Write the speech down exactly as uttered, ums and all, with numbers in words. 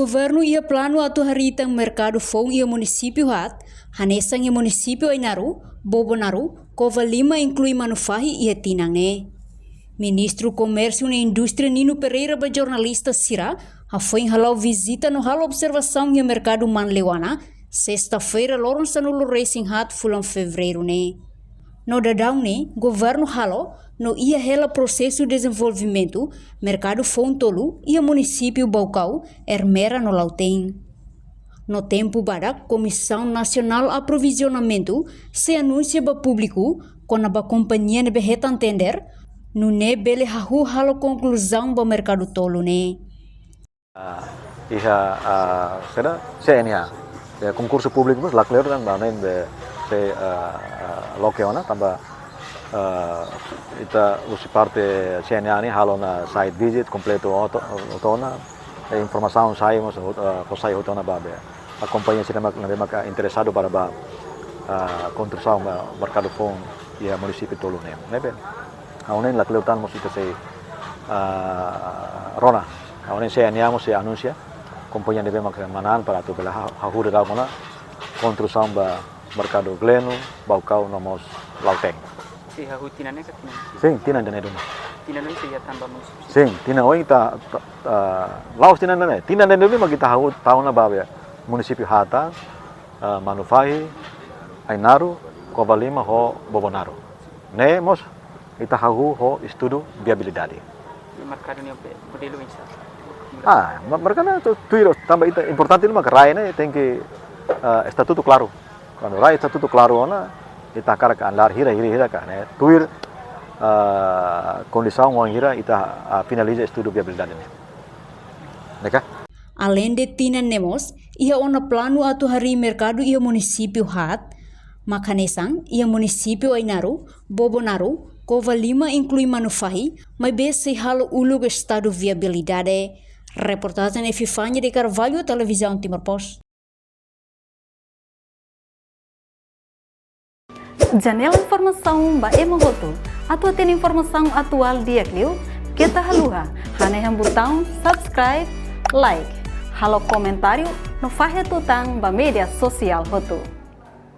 Governu iha planu atu harii tan merkadu foun iha munisípiu haat, hanesan iha munisípiu Ainaro, Bobonaro, Covalima inklui Manufahi iha tinan ne'e. Ministru Komérsiu no Indústria Nino Pereira ba jornalista sira hafoin hala'o vizita no halo observasaun iha merkadu Manleuana, sesta-feira loron sanulu-resin-haat fulan Fevereiru ne'e. No daudaun ne'e, governu halo no iha hela prosesu dezenvolvimentu merkadu foun tolu iha munisípiu Baucau, Ermera no Lautém. No tempu badak, Komisaun Nasionál Aprovizionamentu sei anunsia ba públiku kona-ba kompañia ne'ebé hetan tender, nune'e bele hahú halo konkluzaun ba merkadu tolu ne'e. Ah, iha, ah, saida, C N A. Ya, konkursu públiku mós la kleur tan ba ne'e be sei, ah, ah, loke ona tanba, ah, ita husi parte C N A ne'e halo ona site visit kompletu hotu, hotu ona. E informasaun sai mós, ah, fó sai hotu ona ba be. A kompañia sira mak, ne'ebé maka interesadu para ba, ah, konstrusaun ba merkadu foun iha munisípiu tolu ne'e. Ne'ebé ha'u hanoin la kleur tan mós ita sei, ah, rona. Ha'u hanoin C N A mós sei anunsia kompañia ne'ebé mak manán para atu bele ha-, hahú daudaun ona konstrusaun ba merkadu Gleno, Baucau no mós Lautém. Sei hahú tinan ne'e ka tinan? Sin, tinan ida-ne'e duni. Tinan ne'e sei iha tan ba munisípiu? Sin, tinan oin ita, ta-, ta-, la'ós tinan ne'e. Tinan ida-ne'e duni mak ita hahú tau ona ba be munisípiu haat, ah, Manufahi, Ainaro, Covalima ho Bobonaro. Ne'e mós ita hahú ho estudu viabilidade. I merkadu ne'e be modelu oinsá? Ah, ma-, merkadu ne'e tu-, tuir, tanba ita importante ne'e mak rai ne'e tenke, ah, estatutu klaru. Kuandu rai estatutu klaru ona, ita hakarak andar hira, hira, hira ka ne'e. Tuir, ah, kondisaun wainhira ita, ah, finaliza estudu viabilidade ne'e. Ne'e ka? Aleinde tinan ne'e mós, iha ona planu atu harii merkadu iha munisípiu haat, mak hanesan iha munisípiu Ainaro, Bobonaro, Covalima inklui Manufahi, maibé sei halo uluk estudu viabilidade. Reportajen Epifania de Carvalho, Televizaun Timor Post. Janela informasaun ba ema hotu. Atu hatene informasaun atuál di'ak liu, keta haluha hanehan butaun subscribe, like, halo komentáriu no fahe tutan ba média sosiál hotu.